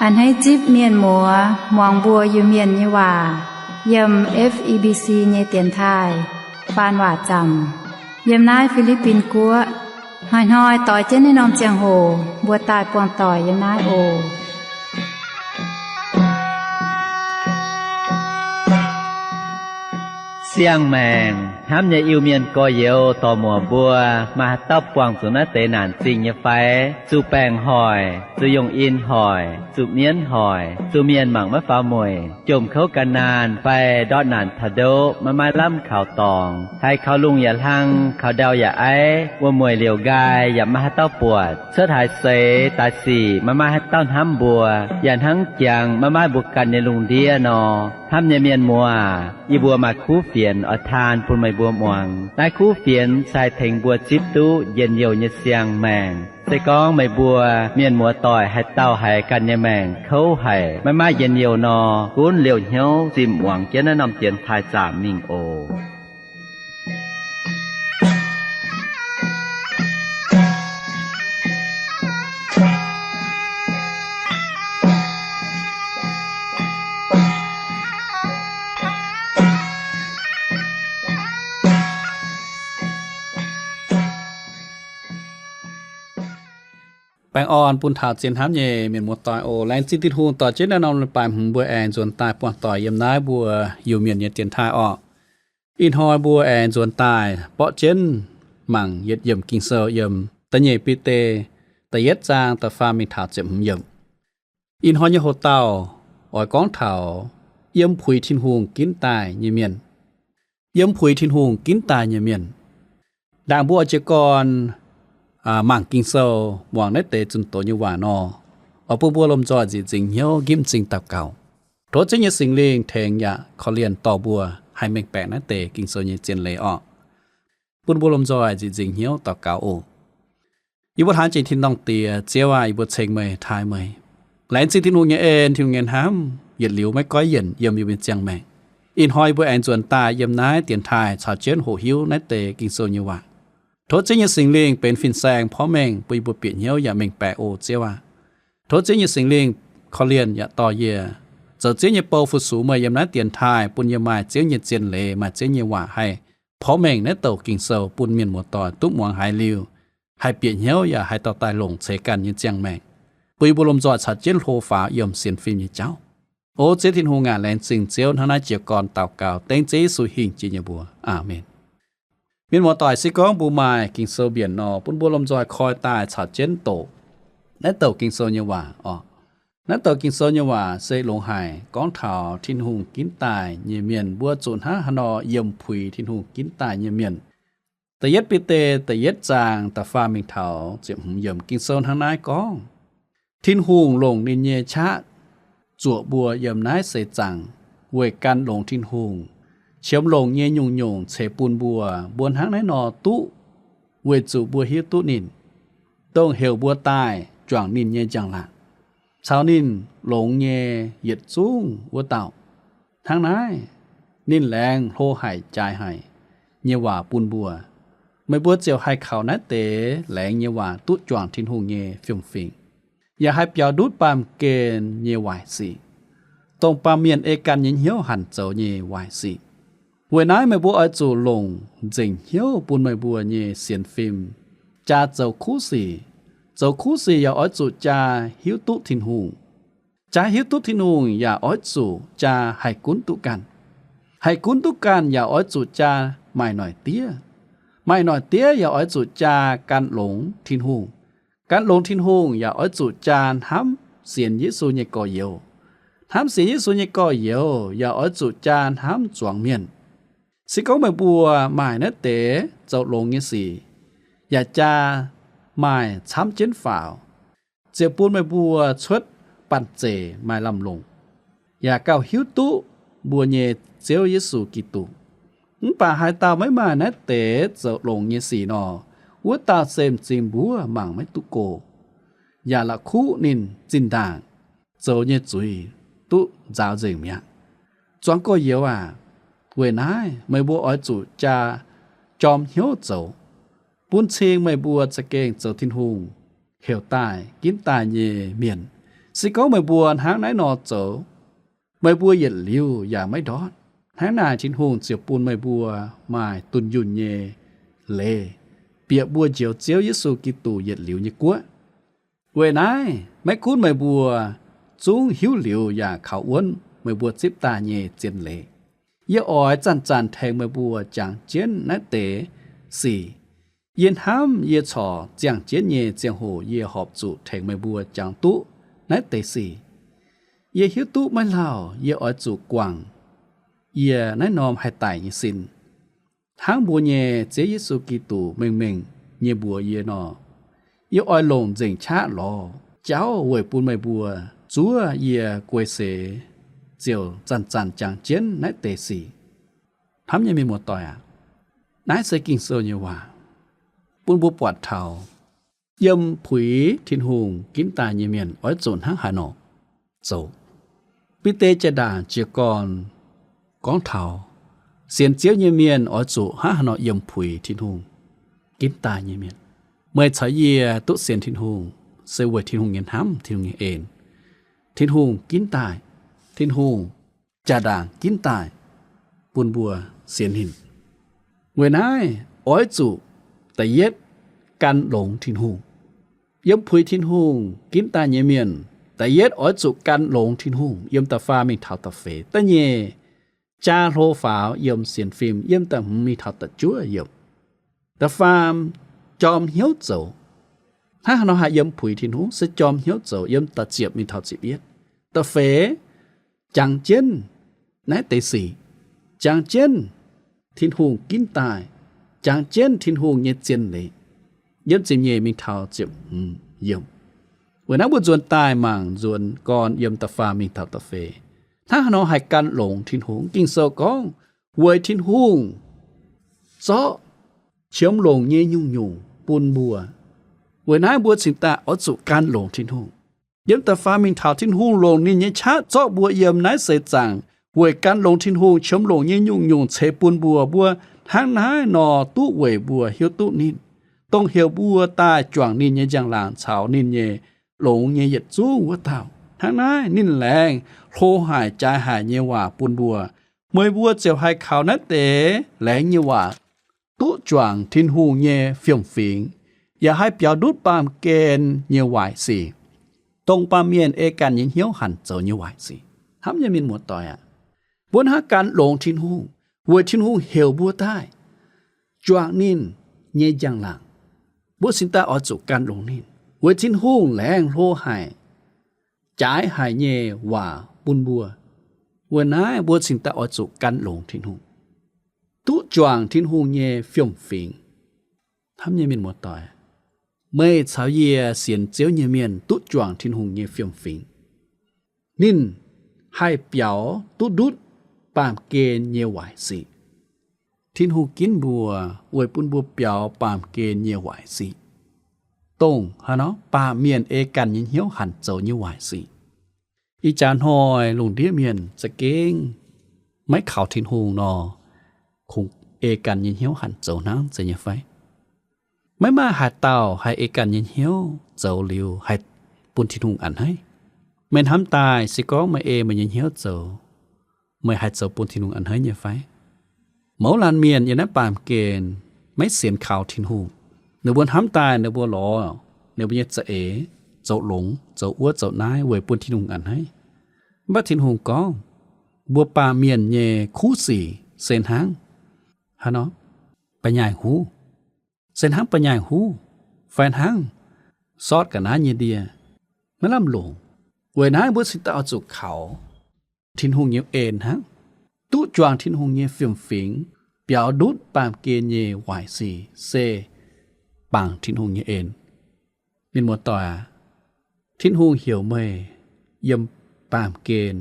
A'hneiv zipv mienh muoz muangx mbuo Iu-Mienh nyei waac yiem F E B C nyei dienx taaih faan waac zaamc yiem naaiv Fi^li^bin Guoqv. Hnoi-hnoi doix jienv naaiv norm ziangh hoc mbuo daaih buangh doic yiem naaiv oc. Siang-maengc hnamv nyei Iu-Mienh gorx-youz dorc-muoc mbuo, maaih haaix dauh buangh zuqc naaiv deix naanc zingh nyei fai? Zuqc baengc hoic, zuqc yungh in hoic, zuqc mienv hoic, zuqc mienh mangc maiv faaux mueic, jomc kouv gan naanh fai ndortv naanc taux ndoqv maiv maaih lamh kaux dorngx, haiz kaux lungh yaac hlang, kaux ndau yaac aiv, wuom-mueic liouc nqaai yaac maiv maaih haaix dauh buatc, cuotv haaix seix daaih sic maiv maaih haaix dauh hnamv mbuo, yaac hnangv jangx maiv maaih mbuo ganh nyei lungh ndiev nor, hnamv nyei mienh muoz, yie mbuo maaih kuv fienx oix taan bun meih mbuo muangx. Naaiv kuv fienx se haih tengx mbuo zipv duqv njien-youh nyei siang-maengc. Se gorngv meih mbuo mienh muoz-doic haaix dauh haiz ganh nyei maengc kouv haic, maiv maaih njien-youh nor, gunv liouh hnyouv zinh muangx jienv naaiv norm dienx taaih zaamc mingh oc. Baengh orn bun taux zien hnamv nyei mienh muoz-doic oc. Laengz zingh Tin-Hungh dorh jienv naaiv norm leiz-baaix hmz mbuo aengx nzuonx daaih buangh doic yiem naaiv mbuo Iu-Mienh nyei dienx taaih orqc. Ih hnoi mbuo aengx nzuonx daaih borqv jienv mangc yietc yiemc Ging-Sou yiem Da'nyeic Bide da'yietv zaang da'faam mingh taux ziepc hmz yiemc. Ih hnoi nyei hoc-dauh oix gorngv taux yiem puix Tin-Hungh ginv daaih nyei mienh. Yiem puix Tin-Hungh ginv daaih nyei mienh. Ndaangc mbuo oix jiez gorn mangc Ging-Sou, muangx naaiv deix zunh doz nyei waac nor, oix bun mbuo lomh nzoih nzieqc nzingc hnyouv nqimv m'zing daux gaux. Tov Ziouv nyei Singx Lingh tengx yaac korv-lienh dorh mbuo haih mengh baeqc naaiv deix Ging-Sou nyei zien leiz orqc. Bun mbuo lomh nzoih nzieqc nzingc hnyouv daux gaux oc. Yie mbuo hnamv jiex Tin-Dorngh Diex, Ziouv aac, yie mbuo ceng meih, taaih meih. Laengz zingh Tin-Hungh nyei en, Tin-Hungh nyei hnamv yietc liuz maiv goiv yienc yiem yie mbuo nyei ziangh maengc. Ih hnoi yie mbuo aengx nzuonx daaih yiem naaiv dienx taaih caux jienv hoqc hiuv naaiv deix Ging-Sou nyei waac. Tov Ziouv nyei Singx Lingh benx fin-saeng porv mengh bun yie mbuo bieqc hnyouv yaac mengh baeqc oc, Ziouv aac. Tov Ziouv nyei Singx Lingh korv-lienh yaac dorh yie zoux Ziouv nyei bou fu-sux meih yiem naaiv dienx taaih, bun yie maaih Ziouv nyei zien leiz, maaih Ziouv nyei waac haih porv mengh naaiv douc Ging-Sou bun mienh muoz-doic duqv muangx haiz liuz, haih bieqc hnyouv yaac haih dorh daaih longc ceix ganh nyei ziangh maengc, bun yie mbuo lomh nzoih caux jienv hlo faaux yiem sienx fim nyei jauv. O Ziouv Tin-Hungh aac, laengz zingh Ziouv hnangv naaiv jiez gorn daux gaux dengv Ziouth Yesu hingh jiex nyei mbuox. Aamen. Mienh muoz-doic, se gorngv mbuo maaih Ging-Sou mbienc nor, bun mbuo lomh nzoih koi daaih caux jienv doqc naaiv douc Ging-Sou nyei waac orqc. Naaiv douc Ging-Sou nyei waac se longx haic, gorngv taux Tin-Hungh ginv daaih nyei mienh, mbuo zuqc hnangv haaix nor yiem puix Tin-Hungh ginv daaih nyei mienh. Da'yietv Bide da'yietv zaang da'faam mingh taux ziepc hmz yiemc Ging-Sou hnangv naaiv gorngv, Tin-Hungh longc ninh nyei qaqv zuoqc mbuo yiem naaiv seix zaangc weic gan longx Tin-Hungh, qiemx longc nyei nyungc-nyungc ceix bun mbuo. Mbuo hnangv naaiv nor duqv weic zuqc mbuo hiuv duqv ninh, dongh heuc mbuo daaih juangc ninh nyei njang-laangc caux ninh longx nyei yietc zungv wuov dauh. Hnangv naaiv, ninh laengz hlo haic jaaix haic nyei waac bun mbuo. Meih mbuo ziouc haih kaux naaiv deix laengz nyei waac duqv juangc Tin-Hungh nyei fiem-fingx, yaac haih biaux ndutv baamh gen nyei waaic sic, dongh baamh mienh ei gan nyei hnyouv hanc zoux nyei waaic sic. Weic naaiv meih mbuo oix zuqc longc nzengc hnyouv bun meih mbuo nyei sienx fim jaa zoux kuv sic. Zoux kuv sic yaac oix zuqc jaa hiuv duqv Tin-Hungh. Jaa hiuv duqv Tin-Hungh yaac oix zuqc jaa haih gunv duqv ganh. Haih gunv duqv ganh yaac oix zuqc jaa maaih noic diev. Maaih noic diev yaac oix zuqc jaa gan longx Tin-Hungh. Gan longx Tin-Hungh yaac oix zuqc jaa hnamv sienx Yesu nyei gorx-youz. Hnamv sienx Yesu nyei gorx-youz yaac oix zuqc jaa hnamv zuangx mienh. Se gorngv meih mbuo maaih naaiv deix zoux longx nyei sic, yaac jaa maaih camv jienv faaux, ziouc bun meih mbuo cuotv banh zeic maaih lamh longc, yaac gauh hiuv duqv mbuo nyei Ziouv Yesu Giduc. Mv baac haaix dauh maiv maaih naaiv deix zoux longx nyei sic nor, wuov dauh se m'zing mbuov mangc maiv duqv go, yaac la'kuqv ninh zinh ndaangc zoux nyei zuiz duqv nzaaux nzengc mi'aqv. Zuangx gorx-youz aac, weic naaiv meih mbuo oix zuqc jaa jorm hnyouv zoux, bun cing meih mbuo za'gengh zoux Tin-Hungh heuc daaih ginv daaih nyei mienh. Se gorngv meih mbuo hnangv naaiv nor zoux, meih mbuo yietc liuz yaac maiv ndortv. Hnangv naaic Tin-Hungh ziouc bun meih mbuo maaih dunh yunh nyei leiz, bieqc mbuo njoux Ziouv Yesu Giduc yietc liuz nyei guoqv. Weic naaiv maiv gunv meih mbuo zungv hiuv liuz yaac kaux wuonv meih mbuo zipv daaih nyei zien leiz. Yie oix zanc-zanc tengx meih mbuo jangx jienv naaiv deix sic. Yie hnamv yie corc ziangh jienv nyei ziangh hoc yie horpc zuqc tengx meih mbuo jangx duqv naaiv deix sic. Yie hiuv duqv maiv lauh yie oix zuqc guangc yie naaiv norm haih daic nyei sin, hnangv mbuo nyei Ziouv Yesu Giduc mengh mengh nyei mbuox yie nor. Yie oix longc nzengc qaqv lorz jauv weic bun meih mbuo zuov yie guei seix ziouc zanc-zanc jangx jienv naaiv deix sic. Hnamv nyei mienh muoz-doic aac, naaiv se Ging-Sou nyei waac bun mbuo buatc taux yiem puix Tin-Hungh ginv daaih nyei mienh oix zuqc hnangv haaix nor zoux. Bide jaa-ndaangc jiez gorn gorngv taux sienx Ziouv nyei mienh oix zuqc hnangv haaix nor yiem puix Tin-Hungh ginv daaih nyei mienh. Meih caux yie duqv sienx Tin-Hungh se weic Tin-Hungh nyei hnamv, Tin-Hungh nyei en. Tin-Hungh ginv daaih, Tin-Hungh jaa-ndaangc ginv daaih bun mbuo sienx ninh. Weic naaiv oix zuqc da'yietv gan longx Tin-Hungh. Yiem puix Tin-Hungh ginv daaih nyei mienh, da'yietv oix zuqc gan longx Tin-Hungh. Yiem da'faam mingh taux da'feix. Da'nyeic, jaa hlo faaux yiem sienx fim. Yiem da'hmz mingh taux da'juov yiemc. Da'faam, jorm hnyouv zoux. Hnangv haaix nor haih yiem puix Tin-Hungh? Se jorm hnyouv zoux. Yiem da'ziepc mingh taux ziepc yietv. Da'feix, jangx jienv naaiv deix sic, jangx jienv Tin-Hungh ginv daaih, jangx jienv Tin-Hungh nyei zien leiz. Yiem ziepc nyeic mingh taux ziepc hmz yiemc. Weic naaiv mbuo nzuonx daaih mangc nzuonx gorn yiem da'faam mingh taux da'feix. Hnangv haaix nor haih gan longx Tin-Hungh? Ging-Sou gorngv, weic Tin-Hungh zorqv qiemx longc nyei nyungc-nyungc bun mbuo. Weic naaiv mbuo cingx daaih oix zuqc gan longx Tin-Hungh. Yiem da'faam mingh taux Tin-Hungh longc ninh nyei qaqv zorqv mbuo yiem naaiv seix zaangc weic gan longx Tin-Hungh qiemx longc nyei nyungc-nyungc ceix bun mbuo. Mbuo hnangv naaiv nor duqv weic mbuo hiuv duqv ninh, dongh heuc mbuo daaih juangc ninh nyei njang-laangc caux ninh nyei longx nyei yietc zungv wuov dauh. Hnangv naaiv ninh laengz hlo haic jaaix haic nyei waac bun mbuo. Meih mbuo ziouc haih kaux naaiv deix laengz nyei waac duqv juangc Tin-Hungh nyei fiem-fingx, yaac haih biaux ndutv baamh gen nyei waaic sic, dongh baamh mienh ei ganh nyei hnyouv hanc zoux nyei waaic sic. Hnamv nyei mienh muoz-doic aac, mbuo hnangv gan longx Tin-Hungh, weic Tin-Hungh heuc mbuo daaih juangc ninh nyei njang-laangc, mbuo cingx daaih oix zuqc gan longx ninh. Weic Tin-Hungh laengz hlo haic, jaaix haic nyei waac bun mbuo. Weic naaiv mbuo cingx daaih oix zuqc gan longx Tin-Hungh, duqv juangc Tin-Hungh nyei fiem-fingx. Hnamv nyei mienh muoz-doic, meih caux yie sienx Ziouv nyei mienh duqv juangc Tin-Hungh nyei fiem-fingx, ninh haih biaux duqv ndutv baamh gen nyei waaic sic. Tin-Hungh ginv mbuo weic bun mbuo biaux baamh gen nyei waaic sic, dongh haaix nor? Baamh mienh ei ganh nyei hnyouv hanc zoux nyei waaic sic. Ih jaax hnoi lungh ndiev mienh za'gengh maiv kaux Tin-Hungh nor, kungx ei ganh nyei hnyouv hanc zoux hnangv, zeiz nyei fai? Maiv maaih haaix dauh haih ei ganh nyei hnyouv zoux liuz haih bun Tin-Hungh a'hneiv. Meih hnamv daaih, se gorngv meih ei meih nyei hnyouv zoux, meih haih zoux bun Tin-Hungh a'hneiv nyei fai? Mouz laanh mienh yiem naaiv baamh gen maiv sienx kaux Tin-Hungh. Ninh mbuo hnamv daaih ninh mbuo lorz ninh mbuo nyei za'eix zoux longx, zoux wuov zoux naaiv weic bun Tin-Hungh a'hneiv. Mv baac Tin-Hungh gorngv, mbuo baamh mienh nyei kuv sic se hnangv haaix nor? Ba'nyaaic huv. Se hnangv ba'nyaaic huv fai hnangv sortv ga'naaiv nyei ndie, maiv lamh longc. Weic naaiv mbuo cingx daaih oix zuqc kaux Tin-Hungh nyei en hnangv, duqv juangc Tin-Hungh nyei fiem-fingx, biaux ndutv baamh gen nyei waaic sic se bangc Tin-Hungh nyei en. Mienh muoz-doic aac, Tin-Hungh heuc meih yiem baamh gen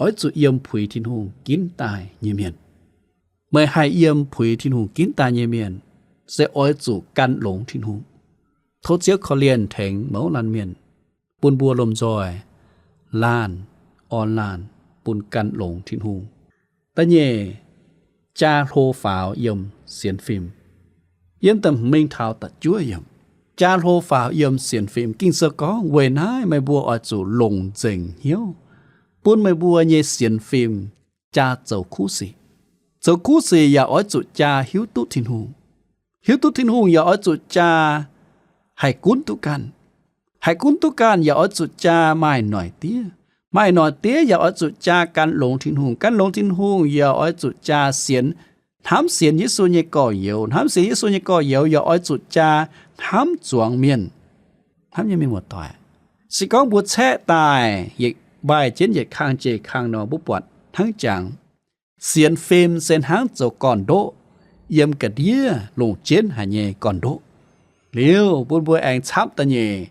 oix zuqc yiem puix Tin-Hungh ginv daaih nyei mienh. Meih haih yiem puix Tin-Hungh ginv daaih nyei mienh, se oix zuqc gan longx Tin-Hungh. Tov Ziouv korv-lienh tengx mouz laanh mienh, bun mbuo lomh nzoih laanh orn laanh bun gan longx Tin-Hungh. Da'nyeic, jaa hlo faaux yiem sienx fim. Yiem da'hmz mingh taux da'juov yiemc, jaa hlo faaux yiem sienx fim. Ging-Sou gorngv, weic naaiv meih mbuo oix zuqc longc nzengc hnyouv, bun meih mbuo nyei sienx fim jaa zoux kuv sic. Zoux kuv sic yaac oix zuqc jaa hiuv duqv Tin-Hungh. Hiuv duqv Tin-Hungh yaac oix zuqc jaa haih gunv duqv ganh. Haih gunv duqv ganh yaac oix zuqc jaa maaih noic diev. Maaih noic diev yaac oix zuqc jaa gan longx Tin-Hungh. Gan longx Tin-Hungh yaac oix zuqc jaa sienx, hnamv sienx Yesu nyei gorx-youz. Hnamv sienx Yesu nyei gorx-youz yaac oix zuqc jaa hnamv zuangx mienh. Hnamv nyei mienh muoz-doic, se gorngv mbuo caeqv daaih yietc, mbaih jienv yietc kang jiex kang nor, mbuo buatc hnangv jangx sienx fim se hnangv zoux gorn-ndoqv, yiem ga'ndiev longc jienv haic nyei gorn-ndoqv. Liuz bun mbuo aengx camv da'nyeic,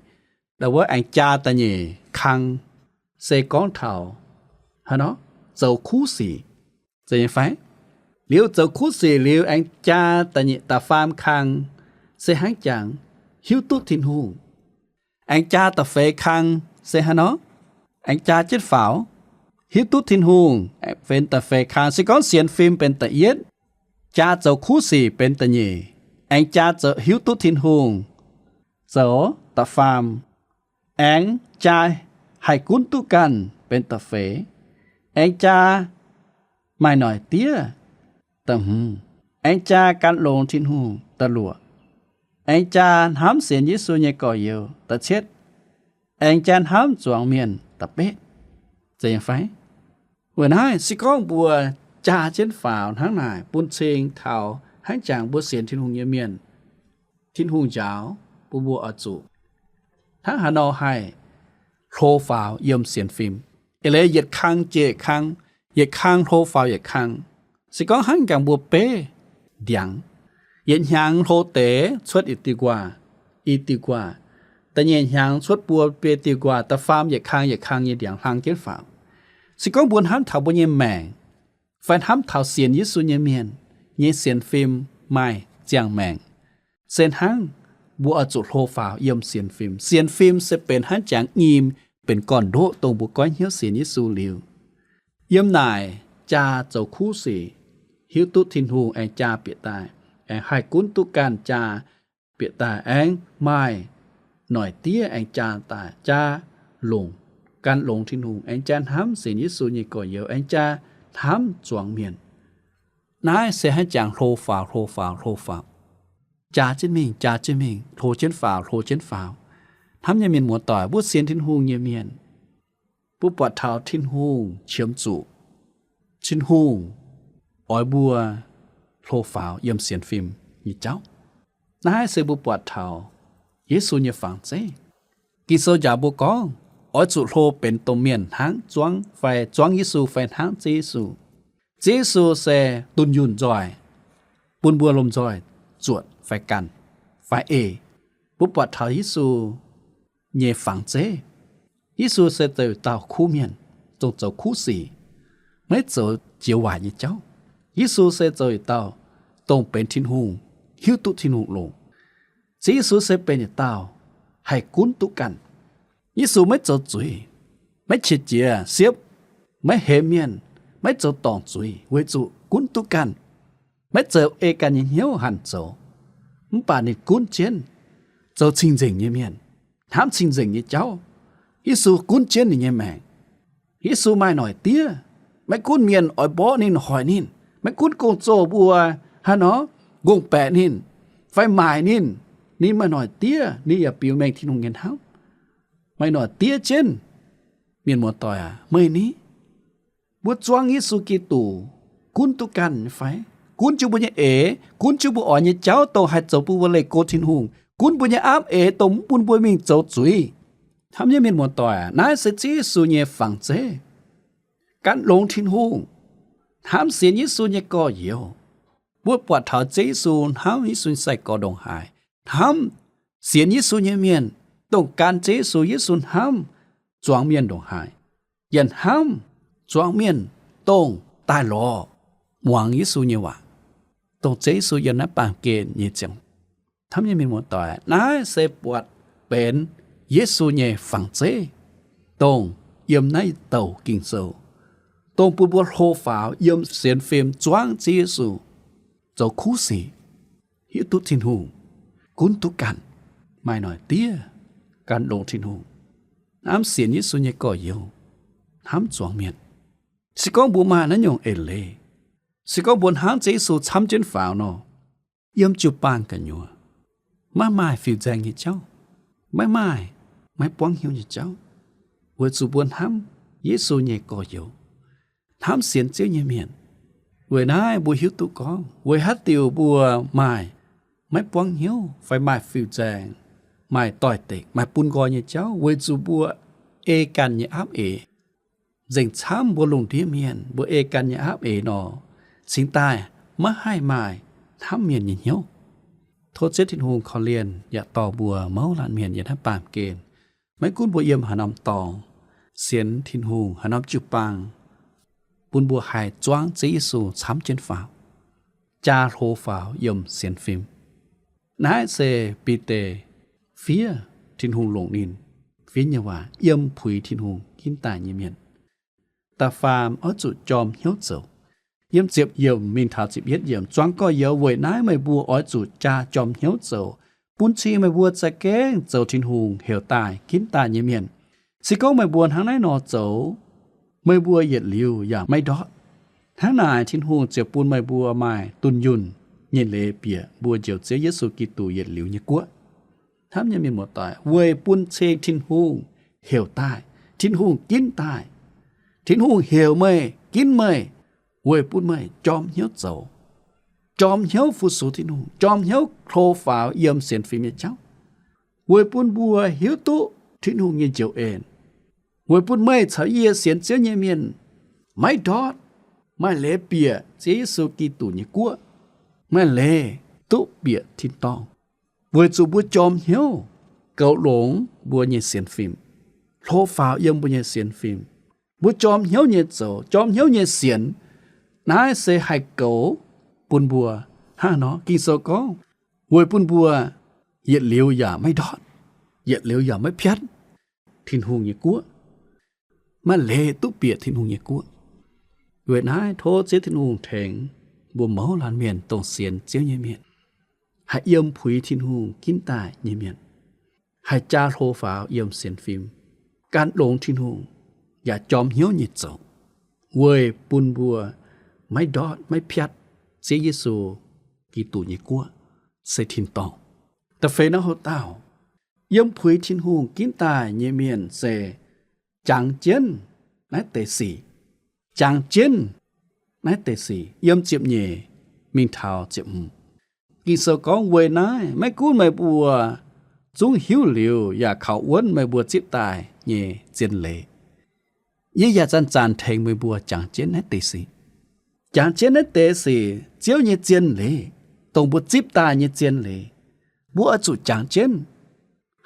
wuov aengx jaa da'nyeic kang, se gorngv taux haaix nor, zoux kuv sic, zeiz nyei fai? Liuz zoux kuv sic liuz aengx jaa da'nyeic, da'faam kang se hnangv jangx hiuv duqv Tin-Hungh. Aengx jaa da'feix kang se haaix nor? Aengx jaa jienv faaux, hiuv duqv Tin-Hungh, aengx benx da'feix kang. Se gorngv sienx fim benx da'yietv, jaa zoux kuv sic benx da'nyeic, aengx jaa zoux hiuv duqv Tin-Hungh zoux da'faam, aengx jaa haih gunv duqv ganh benx da'feix, aengx jaa maaih noic diev da'hmz, aengx jaa gan longx Tin-Hungh da'luoqc, aengx jaa hnamv sienx Yesu nyei gorx-youz da'cietv, aengx jaa hnamv zuangx mienh da'betv. Zeiz nyei fai? Weic naaiv se gorngv mbuo jaa jienv faaux hnangv naaic, bun cing taux hnangv jangx mbuo sienx Tin-Hungh nyei mienh, Tin-Hungh njaaux bun mbuo oix zuqc hnangv haaix nor haih hlo faaux yiem sienx fim. Eix leiz yietc kang jiex yietc kang, yietc kang hlo faaux yietc kang. Se gorngv hnangv jangx mbuo beiv ndiangx, yietc hnyangx hlo deix cuotv i diuh nquaah, i diuh nquaah, da'nyeic hnyangx cuotv buo biei diuh nquaah, da'faam yietc kang yietc kang nyei ndiangx hlang jienv faaux. Se gorngv mbuo hnamv taux mbuo nyei maengc, fai hnamv taux sienx Yesu nyei mienh nyei sienx fim maaih ziangh maengc, se hnangv mbuo oix zuqc hlo faaux yiem sienx fim. Sienx fim se benx hnangv jangx nyim, benx gorn-ndoqv dongh mbuo goiv hnyouv sienx Yesu liuz, yiem naaic jaa zoux kuv sic, hiuv duqv Tin-Hungh aengx jaa bieqc daaih, aengx haih gunv duqv ganh jaa bieqc daaih, aengx maaih noic diev aengx jaa daaih, jaa longc, gan longx Tin-Hungh, aengx jaa hnamv sienx Yesu nyei gorx-youz, aengx jaa hnamv zuangx mienh. Naaiv se hnangv jangx hlo faaux, hlo faaux, hlo faaux, jaa jienv mingh, jaa jienv mingh, hlo jienv faaux, hlo jienv faaux. Hnamv nyei mienh muoz-doic, mbuo sienx Tin-Hungh nyei mienh, mbuo buatc taux Tin-Hungh qiemx zuqc, Tin-Hungh oix mbuo hlo faaux yiem sienx fim nyei jauv. Naaiv se mbuo buatc taux Yesu nyei fangx zeiv. Ging-Sou njaaux mbuo gorngv, oix zuqc hlo benx domh mienh hnangv zuangv fai zuangv Yesu fai hnangv Ziouv Yesu. Ziouv Yesu se dunh yunh nzoih, bun mbuo lomh nzoih zuotc fai ganh fai eix. Mbuo buatc taux Yesu nyei fangx zeiv. Yesu se zoux dauh kuv mienh, dongh zoux kuv sic, maiv zoux jiex waaic nyei jauv. Yesu se zoux yietc dauh dongh benx Tin-Hungh, hiuv duqv Tin-Hungh longc. Ziouv Yesu se benx yietc dauh haih gunv duqv ganh. Yesu maiv zoux zuiz, maiv qiex jiez siepv, maiv hemx mienh, maiv zoux dorngc zuiz weic zuqc gunv duqv ganh, maiv zoux ei ganh nyei hnyouv hanc zoux. Mv baac ninh gunv jienv zoux cing-nzengc nyei mienh, hnamv cing-nzengc nyei jauv. Yesu gunv jienv ninh nyei maengc. Yesu maaih noic diev, maiv gunv mienh oix mborqv ninh, hoic ninh, maiv gunv gong-zoh mbuo haaix nor ngongh baeqc ninh fai maaic ninh, ninh maaih noic diev, ninh yaac biux mengh Tin-Hungh nyei hnamv. Maaih noic diev jienv. Mienh muoz-doic aac, meih ni, mbuo zuangv Yesu Giduc gunv duqv ganh nyei fai? Gunv jienv mbuo nyei eix, gunv jienv mbuo oix nyei jauv dongh haih zoux bun mbuo leih go Tin-Hungh, gunv mbuo nyei aapv eix dongh mv bun mbuo mingh zoux zuiz. Hnamv nyei mienh muoz-doic aac, naaiv se Ziouv Yesu nyei fangx zeiv. Gan longx Tin-Hungh, hnamv sienx Yesu nyei gorx-youz. Mbuo buatc taux Ziouv Yesu hnamv Yesu nyei sai-gorx ndongc haaix, hnamv sienx Yesu nyei mienh dongh gan Ziouv Yesu, Yesu hnamv zuangx mienh ndongc haaix, yaac hnamv zuangx mienh dongh daaih lorz muangx Yesu nyei waac, dongh Ziouv Yesu yiem naaiv baamh gen nyei ziangh. Hnamv nyei mienh muoz-doic, naaiv se buatc benx Yesu nyei fangx zeiv, dongh yiem naaiv douc Ging-Sou, dongh bun mbuo hlo faaux yiem sienx fim zuangv Ziouv Yesu, zoux kuv sic, hiuv duqv Tin-Hungh, gunv duqv ganh, maaih noic diev gan longx Tin-Hungh, hnamv sienx Yesu nyei gorx-youz, hnamv zuangx mienh. Se gorngv mbuo maaih naaiv nyungc eix leiz, se gorngv mbuo hnamv Ziouv Yesu camv jienv faaux nor, yiem jiu-baang gu'nyuoz maiv maaih fiuv-nzaeng nyei jauv, maiv maaih maiv buangv hnyouv nyei jauv, weic zuqc mbuo hnamv Yesu nyei gorx-youz, hnamv sienx Ziouv nyei mienh. Weic naaiv mbuo hiuv duqv gorngv weic haaix diuc mbuo maaih maiv buangv hnyouv fai maaih fiuv-nzaeng, maaih doix-dekc, maaih bun nqoi nyei jauv, weic zuqc mbuo ei ganh nyei aapv eix. Nzengc camv mbuo lungh ndiev mienh, mbuo ei ganh nyei aapv eix nor, cingx daaih maiv haih maaih hnamv mienh nyei hnyouv. Tov Ziouv Tin-Hungh korv-lienh yaac dorh mbuo mouz laanh mienh yiem naaiv baamh gen, maiv gunv mbuo yiem haaix norm dorngx, sienx Tin-Hungh haaix norm jiu-baang, bun mbuo haih zuangv Ziouv Yesu camv jienv faaux, jaa hlo faaux yiem sienx fim. Naaiv se Bide fiev Tin-Hungh longc ninh fiev nyei waac yiem puix Tin-Hungh ginv daaih nyei mienh. Da'faam oix zuqc jorm hnyouv zoux. Yiem ziepc yiemc mingh taux ziepc yietv yiemc, zuangx gorx-youz, weic naaiv meih mbuo oix zuqc jaa jorm hnyouv zoux, bun cing meih mbuo za'gengh zoux Tin-Hungh heuc daaih ginv daaih nyei mienh. Se gorngv meih mbuo hnangv naaiv nor zoux, meih mbuo yietc liuz yaac maiv ndortv. Hnangv naaic Tin-Hungh ziouc bun meih mbuo maaih dunh yunh nyei leiz bieqc mbuo Njoux Ziouv Yesu Giduc yietc liuz nyei guoqv. Hnamv nyei mienh muoz-doic, weic bun cing Tin-Hungh heuc daaih, Tin-Hungh ginv daaih. Tin-Hungh heuc meih, ginv meih, weic bun meih jorm hnyouv zoux, jorm hnyouv fu-sux Tin-Hungh, jorm hnyouv hlo faaux yiem sienx fim nyei jauv, weic bun mbuo hiuv duqv Tin-Hungh nyei njoux en, weic bun meih caux yie sienx Ziouv nyei mienh maiv ndortv, maaih leiz bieqc Ziouv Yesu Giduc nyei guoqv, maaih leiz duqv bieqc tin-dorngh. Weic zuqc mbuo jorm hnyouv goux longx mbuo nyei sienx fim, hlo faaux yiem mbuo nyei sienx fim. Mbuo jorm hnyouv nyei zoux, jorm hnyouv nyei sienx, naaiv se haih goux bun mbuo hnangv nor. Ging-Sou gorngv, weic bun mbuo yietc liuz yaac maiv ndortv, yietc liuz yaac maiv piatv Tin-Hungh nyei guoqv, maaih leiz duqv bieqc Tin-Hungh nyei guoqv. Weic naaiv tov Ziouv Tin-Hungh tengx mbuo mouz laanh mienh dongh sienx Ziouv nyei mienh, haih yiem puix Tin-Hungh ginv daaih nyei mienh, haih jaa hlo faaux yiem sienx fim, gan longx Tin-Hungh, yaac jorm hnyouv nyei zoux, weic bun mbuo maiv ndortv maiv piatv Ziouv Yesu Giduc nyei guoqv se tin-dorngh. Da'feix naaiv houx dauh, yiem puix Tin-Hungh ginv daaih nyei mienh se jangx jienv naaiv deix sic. Jangx jienv naaiv deix sic yiem ziepc nyeic mingh taux ziepc hmz. Ging-Sou gorngv, weic naaiv maiv gunv meih mbuo zungv hiuv liuz yaac kaux wuonv meih mbuo zipv daaih nyei zien leiz, yie yaac zanc-zanc tengx meih mbuo jangx jienv naaiv deix sic. Jangx jienv naaiv deix sic, Ziouv nyei zien leiz, dongh mbuo zipv daaih nyei zien leiz, mbuo oix zuqc jangx jienv.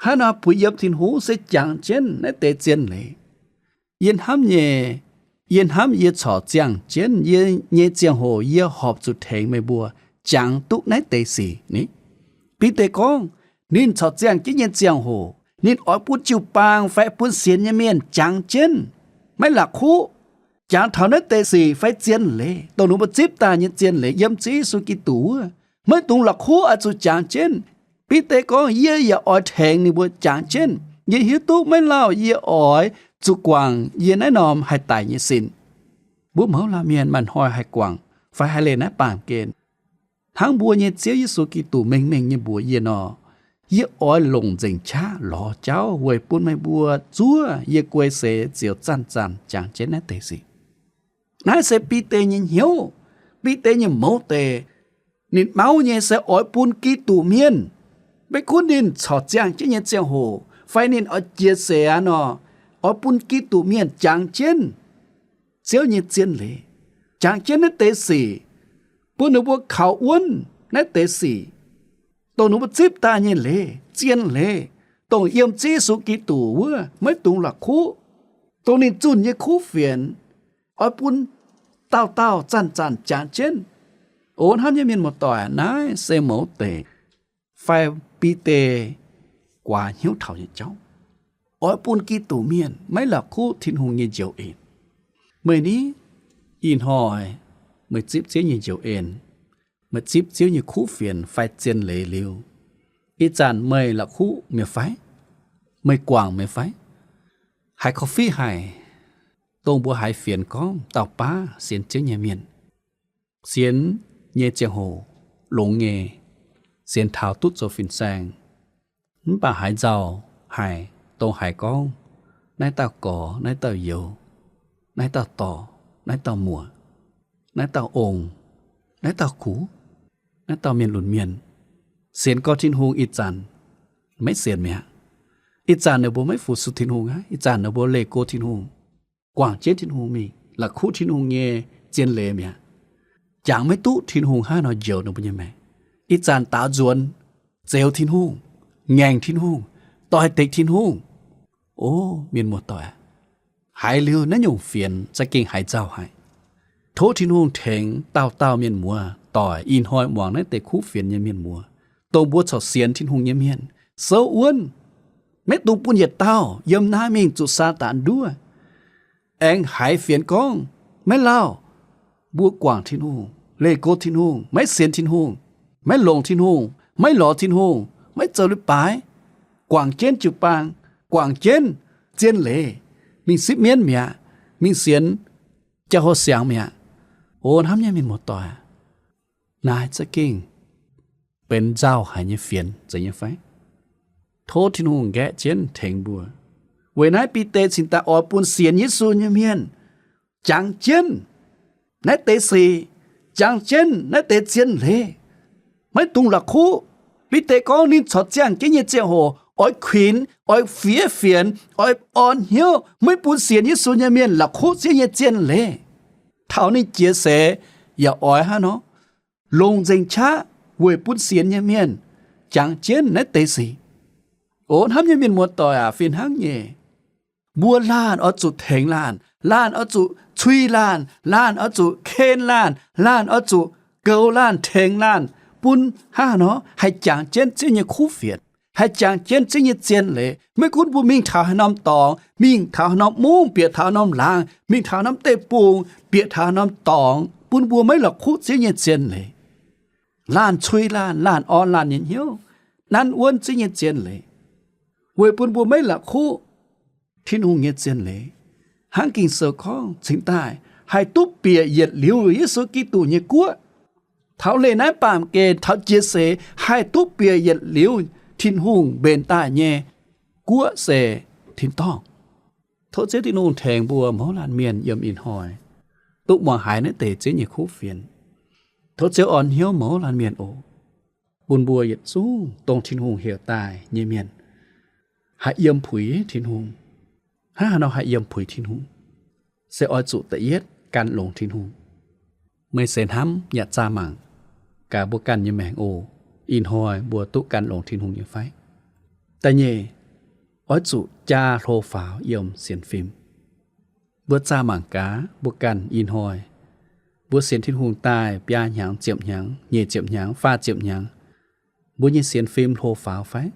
Hnangv nor puix yiem Tin-Hungh se jangx jienv naaiv deix zien leiz. Yie hnamv nyei, yie hnamv yie corc ziangh jienv yie nyei ziangh hoc yie horpc zuqc tengx meih mbuo jangx duqv naaiv deix sic ni. Bide gorngv, ninh corc ziangh jienv nyei ziangh hoc, ninh oix bun jiu-baang fai bun sienx nyei mienh jangx jienv, maiv la'kuqv, jangx taux naaiv deix sic fai zien leiz, dongh ninh mbuo zipv daaih nyei zien leiz yiem Ziouv Yesu Giduc wuov, maiv dungx la'kuqv, oix zuqc jangx jienv. Bide gorngv, yie yaac oix tengx ninh mbuo jangx jienv. Yie hiuv duqv maiv lauh yie oix zuqc guangc yie naaiv norm haih daic nyei sin. Mbuo mouz laanh mienh maaih hnoi haih guangc fai haih leih naaiv baamh gen, hnangv mbuo nyei Ziouv Yesu Giduc mengh mengh nyei mbuox yie nor, yie oix longc nzengc qaqv lorz jauv weic bun meih mbuo zuov yie guei seix ziouc zanc-zanc jangx jienv naaiv deix sic. Naaiv se Bide nyei hnyouv, Bide nyei mouz deix. Ninh mauv nyei se oix bun Giduc mienh, maiv gunv ninh corc ziangh jienv nyei ziangh hoc fai ninh oix jiex seix aqv nor, oix bun Giduc mienh jangx jienv Ziouv nyei zien leiz, jangx jienv naaiv deix sic, bun ninh mbuo kaux wuonv naaiv deix sic, dongh ninh mbuo zipv daaih nyei leiz, zien leiz, dongh yiem Ziouv Yesu Giduc wuov, maiv dungx la'kuqv, dongh ninh zunh nyei kuv fienx, oix bun dauh dauh zanc-zanc jangx jienv. O hnamv nyei mienh muoz-doic, naaiv se mouz deix fai Bide guaax hnyouv taux nyei jauv. Oix bun Giduc mienh maiv la'kuqv Tin-Hungh nyei njoux en. Meih ni, Ih hnoi meih zipv Ziouv nyei njoux en, meih zipv Ziouv nyei kuv fienx fai zien leiz liuz, ih zanc meih la'kuqv mi'aqv fai? Meih guangc mi'aqv fai? Haiz korv-fiqv haic, dongh mbuo haiz fienx gorngv dauh baav sienx Ziouv nyei mienh, sienx nyei ziangh hoc longx nyei, sienx taux duqv zoux fin-saeng, mv baac haiz nzauh haic, dongh haiz gorngv naaiv dauh gorx, naaiv dauh youz, naaiv dauh dorc, naaiv dauh muoc, naaiv dauh ong, naaiv dauh kux, naaiv dauh mienh lunx mienh, sienx gorx Tin-Hungh ih zanc maiv sienx mi'aqv. Ih zanc ninh mbuo maiv fu-sux Tin-Hungh aqv. Ih zanc ninh mbuo leih go Tin-Hungh, guangc jienv Tin-Hungh mingh, la'kuqv Tin-Hungh nyei zien leiz mi'aqv. Jangx maiv duqv Tin-Hungh hnangv haaix nor njoux ninh mbuo nyei maengc. Ih zanc daaux nzuonx, zeux Tin-Hungh, ngaengc Tin-Hungh, doix-dekc Tin-Hungh. O mienh muoz-doic, haiz liuz naaiv nyungc fienx za'gengh haiz nzauh haic. Tov Tin-Hungh tengx dauh dauh mienh muoz-doic ih hnoi muangx naaiv deix kuv fienx nyei mienh muoz, dongh mbuo corc sienx Tin-Hungh nyei mienh, souv wuonv, maiv dungx bun yietc dauh yiem naaiv mingh zuqc Saadaan nduov. Aengx haiz fienx gorngv, maiv lauh, mbuo guangc Tin-Hungh, leih go Tin-Hungh, maiv sienx Tin-Hungh, maiv longc Tin-Hungh, maiv lorz Tin-Hungh, maiv zoux leiz-baaix, guangc jienv jiu-baang, guangc jienv zien leiz, mingh sipv mienv mi'aqv, mingh sienx jauv hlo siangx mi'aqv. O hnamv nyei mienh muoz-doic, naaiv za'gengh benx nzauh haic nyei fienx zeiz nyei fai? Tov Tin-Hungh nqaeqv jienv tengx mbuo. Weic naaiv Bide cingx daaih oix bun sienx Yesu nyei mienh jangx jienv naaiv deix sic, jangx jienv naaiv deix zien leiz. Maiv dungx la'kuqv. Bide gorngv ninh corc ziangh jienv nyei ziangh hoc oix kuinx, oix fiev fienx, oix orn hnyouv, maiv bun sienx Yesu nyei mienh la'kuqv Ziouv nyei zien leiz. Taux ninh jiex seix yaac oix hnangv nor longc nzengc qaqv weic bun sienx nyei mienh jangx jienv naaiv deix sic. O hnamv nyei mienh muoz-doic aac, fih hnangv nyei, mbuo laanh oix zuqc tengx laanh, laanh oix zuqc cui laanh, laanh oix zuqc ken laanh, laanh oix zuqc goux laanh, tengx laanh, bun hnangv haaix nor haih jangx jienv Ziouv nyei kuv fienx, haih jangx jienv Ziouv nyei zien leiz. Maiv gunv mbuo mingh taux haaix norm dorngx, mingh taux haaix norm mungv, bieqc taux haaix norm laangz, mingh taux haaix norm deic-bung, bieqc taux haaix norm dorngx, bun mbuo maiv la'kuqv Ziouv nyei zien leiz. Laanh cui laanh, laanh orn laanh nyei hnyouv, nanv wuonv Ziouv nyei zien leiz, weic bun mbuo maiv la'kuqv Tin-Hungh nyei zien leiz. Hnangv Ging-Sou gorngv cingx daaih haih duqv bieqc yietc liuz Yesu Giduc nyei guoqv. Taux leih naaiv baamh gen, taux jiex seix haih duqv bieqc yietc liuz Tin-Hungh mbenc daaih nyei guoqv se tin-dorngh. Tov Ziouv Tin-Hungh tengx mbuo mouz laanh mienh yiem ih hnoi duqv muangx haiz naaiv deix Ziouv nyei kuv fienx. Tov Ziouv orn hnyouv mouz laanh mienh oc, bun mbuo yietc zungv dongh Tin-Hungh heuc daaih nyei mienh haih yiem puix Tin-Hungh. Hnangv haaix nor haih yiem puix Tin-Hungh? Se oix zuqc da'yietv gan longx Tin-Hungh. Meih se hnamv yaac zaah mangc gaax mbuo ganh nyei maengc oc. Ih hnoi mbuo duqv gan longx Tin-Hungh nyei fai? Da'nyeic, oix zuqc jaa hlo faaux yiem sienx fim. Mbuo zaah mangc gaax mbuo ganh ih hnoi, mbuo sienx Tin-Hungh daaih biaa hnyangx, ziepc hnyangx, nyic ziepc hnyangx, faah ziepc hnyangx, mbuo nyei sienx fim hlo faaux fai?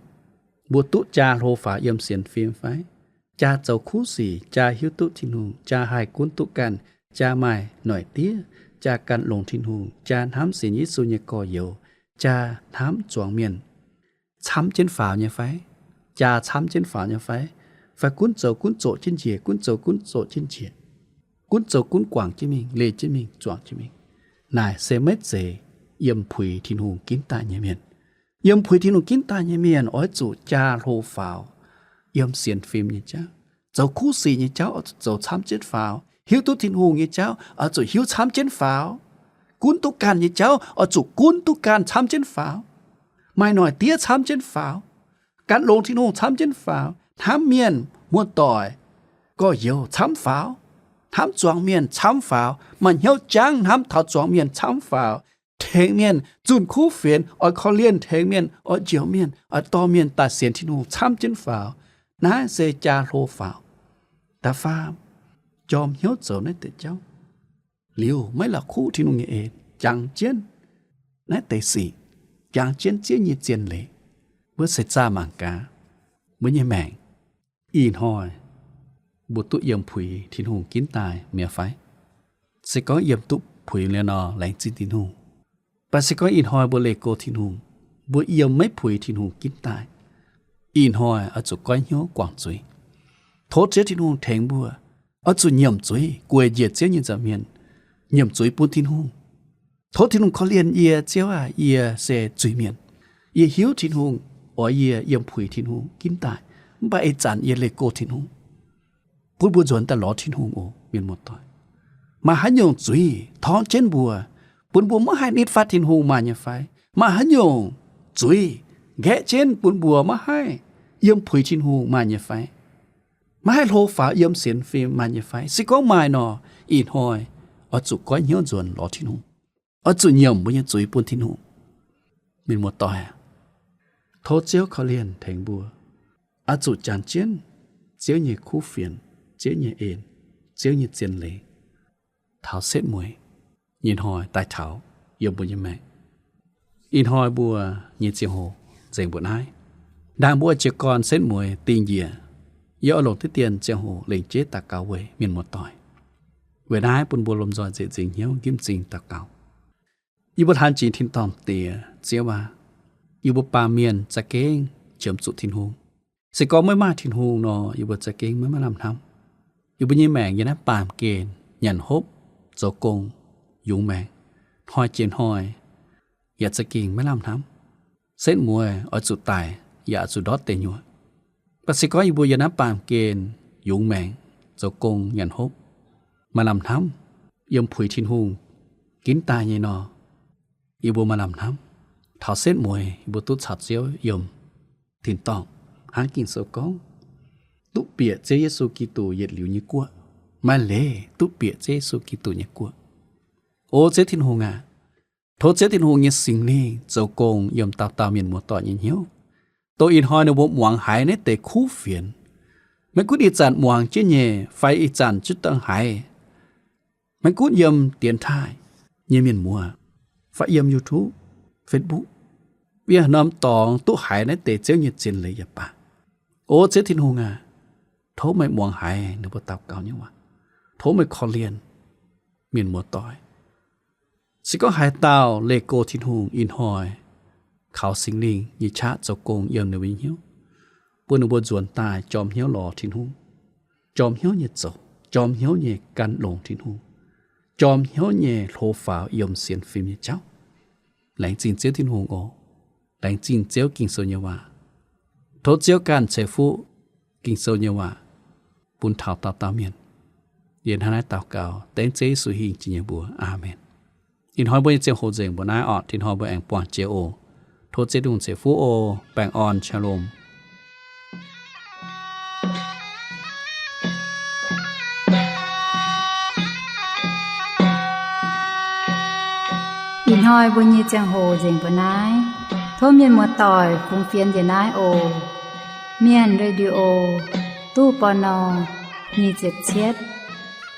Mbuo duqv jaa hlo faaux yiem sienx fim fai? Jaa zoux kuv sic, jaa hiuv duqv Tin-Hungh, jaa haih gunv duqv ganh, jaa maaih noic diev, jaa gan longx Tin-Hungh, jaa hnamv sienx Yesu nyei gorx-youz, jaa hnamv zuangx mienh camv jienv faaux nyei fai? Jaa camv jienv faaux nyei fai? Fai gunv zoux gunv zoqc jienv njiec, gunv zoux gunv zoqc jienv njiec, gunv zoux gunv guangc jienv mingh, leih jienv mingh, zuangx jienv mingh? Naaic se maiv zeiz yiem puix Tin-Hungh ginv daaih nyei mienh. Yiem puix Tin-Hungh ginv daaih nyei mienh oix zuqc jaa hlo faaux yiem sienx fim nyei jauv. Zoux kuv sic nyei jauv oix zuqc zoux camv jienv faaux. Hiuv duqv Tin-Hungh nyei jauv oix zuqc hiuv camv jienv faaux. Gunv duqv ganh nyei jauv oix zuqc gunv duqv ganh camv jienv faaux. Maaih noic diev camv jienv faaux. Gan longx Tin-Hungh camv jienv faaux. Hnamv mienh muoz-doic, gorx-youz camv faaux. Hnamv zuangx mienh camv faaux. Maaih hnyouv jangv hnamv taux zuangx mienh camv faaux. Tengx mienh zunh kuv fienx, oix korv-lienh tengx mienh, oix njoux mienh, oix dorh mienh daaih sienx Tin-Hungh camv jienv faaux. Naaiv se jaa hlo faaux. Da'faam, jorm hnyouv zoux naaiv deix jauv liuz maiv la'kuqv Tin-Hungh nyei en, jangx jienv naaiv deix sic, jangx jienv Ziouv nyei zien leiz. Mbuo se zaah mangc gaax mbuo nyei maengc ih hnoi mbuo duqv yiem puix Tin-Hungh ginv daaih mi'aqv fai? Se gorngv yiem duqv puix liuz nor, laengz zingh Tin-Hungh. Mv baac se gorngv ih hnoi mbuo leih go Tin-Hungh, mbuo yiem maiv puix Tin-Hungh ginv daaih, ih hnoi oix zuqc goiv hnyouv guangc zuiz. Tov Ziouv Tin-Hungh tengx mbuo, oix zuqc nyiemc zuiz gueic njiec Ziouv nyei nza'hmien, nyiemc zuiz bun Tin-Hungh. Tov Tin-Hungh korv-lienh yie, Ziouv aah, yie se zuiz-mienh. Yie hiuv Tin-Hungh oix yie yiem puix Tin-Hungh ginv daaih, mv baac ih zanc yie leih go Tin-Hungh. Bun mbuo nzuonx daaih lorz Tin-Hungh oc, mienh muoz-doic. Maaih haaix nyungc zuiz torngv jienv mbuo, bun mbuo maiv haih nitv fatv Tin-Hungh maaih nyei fai? Maaih haaix nyungc zuiz nqaeqv jienv bun mbuo maiv haih yiem puix Tin-Hungh maaih nyei fai? Maiv haih hlo faaux yiem sienx fim maaih nyei fai? Se gorngv maaih nor, ih hnoi oix zuqc goiv hnyouv nzuonx lorz Tin-Hungh. Oix zuqc nyiemc mbuo nyei zuiz bun Tin-Hungh. Mienh muoz-doic, tov Ziouv korv-lienh tengx mbuo, oix zuqc janx jienv Ziouv nyei kuv fienx, Ziouv nyei en, Ziouv nyei zien leiz taux setv mueiz nyei hnoi daaih taux yiem mbuo nyei maengc. Ih hnoi mbuo nyei ziangh hoc nzengc mbuo naaiv. Ndaangc mbuo jiez gorn setv mueiz dingh njiec, yie oix longc diqv dien ziangh hoc lengc jeiv daux gaux weic mienh muoz-doic. Weic naaiv bun mbuo lomh nzoih nzieqc nzingc hnyouv nqimv m'zing daux gaux. Yie mbuo hlaang jiex tin-dorngh Diex, Ziouv aac, yie mbuo baamh mienh za'gengh qiemx zuqc Tin-Hungh. Se gorngv maiv maaih Tin-Hungh nor, yie mbuo za'gengh maiv maaih lamh hnamv. Yie mbuo nyei maengc yiem naaiv baamh gen nyanc hopv, zoux gong, yungz maengc, hnoi jiex hnoi, yaac za'gengh maiv lamh hnamv. Setv mueiz oix zuqc daic yaac oix zuqc ndortv deic nyuoqc. Mv baac se gorngv yie mbuo yiem naaiv baamh gen yungz maengc, zoux gong, nyanc hopv, maaih lamh hnamv, yiem puix Tin-Hungh ginv daaih nyei nor, yie mbuo maaih lamh hnamv. Taux setv mueiz yie mbuo duqv caux Ziouv yiem tin-dorngh, hnangv Ging-Sou gorngv, duqv bieqc Ziouv Yesu Giduc yietc liuz nyei guoqv. Maaih leiz duqv bieqc Ziouv Yesu Giduc nyei guoqv. O Ziouv Tin-Hungh aac, tov Ziouv Tin-Hungh nyei Singx Lingh zoux gong yiem dauh dauh mienh muoz-doic nyei hnyouv, dongh ih hnoi ninh mbuo muangx haiz naaiv deix kuv fienx. Maiv gunv ih zanc muangx jienv nyei fai ih zanc zungv daaih haiz, maiv gunv yiem dienx taaih nyei mienh muoz, fai yiem YouTube, Facebook, yiem haaix norm dorngx duqv haiz naaiv deix Ziouv nyei zien leiz yaac baac, o Ziouv Tin-Hungh aac, tov meih muangx haiz ninh mbuo daux gaux nyei waac. Tov meih korv-lienh mienh muoz-doic. Se gorngv haaix dauh leih go Tin-Hungh, ih hnoi kaux Singx Lingh nyei qaqv zoux gong yiem ninh mbuo nyei hnyouv, bun ninh mbuo nzuonx daaih jorm hnyouv lorz Tin-Hungh, jorm hnyouv nyei zoux, jorm hnyouv nyei gan longx Tin-Hungh, jorm hnyouv nyei hlo faaux yiem sienx fim nyei jauv. Laengz zingh Ziouv Tin-Hungh oc. Laengz zingh Ziouv Ging-Sou nyei waac. Tov Ziouv ganh ceix fuqv Ging-Sou nyei waac bun taux dauh dauh mienh. Yie hnangv naaiv daux gaux dengv Ziouv Yesu hingh jiex nyei mbuox. Aamen. Ih hnoi mbuo nyei ziangh hoc nzengc mbuo naaiv orqc. Tin-hnoi mbuo aengx buangh jiex oc. Tov Ziouv Tin-Hungh ceix fuqv oc. Baengh orn, shalom. Ih hnoi mbuo nyei ziangh hoc nzengc mbuo naaiv. Tov mienh muoz-doic fungx fienx njiec naaiv oc. Mienh Radio, ตู้ ปณ. nyic ziepc cietv,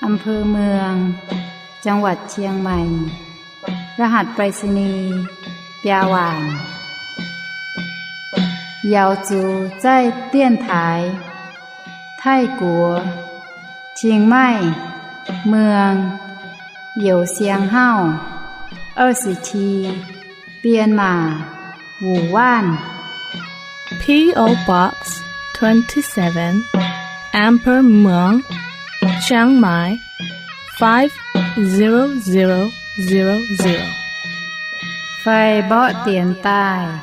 อำเภอเมือง จังหวัดเชียงใหม่ รหัสไปรษณีย์ biaa waanc. Yaux zuqc zaih dienx taaix, Taiv-Guoqv, Chiang Mai, Muang, Youz Siang Hauv, 二十七, Myanmar, Wuhan. P O Box twenty-seven, Amber Muang, Chiang Mai, five zero zero zero zero. Fai mborqv dienx daaih,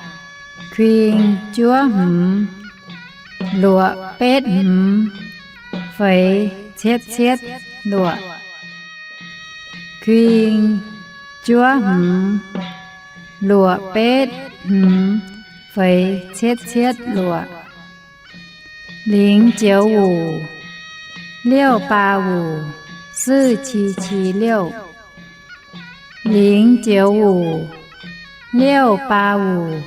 kuing juov hmz, luoqc betv hmz, feix cietv cietv luoqc. Kuing juov hmz, luoqc betv hmz, feix cietv cietv luoqc. 零九五, 六八五, 四七七六. 零九五, 六八五,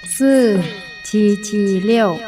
四七七六.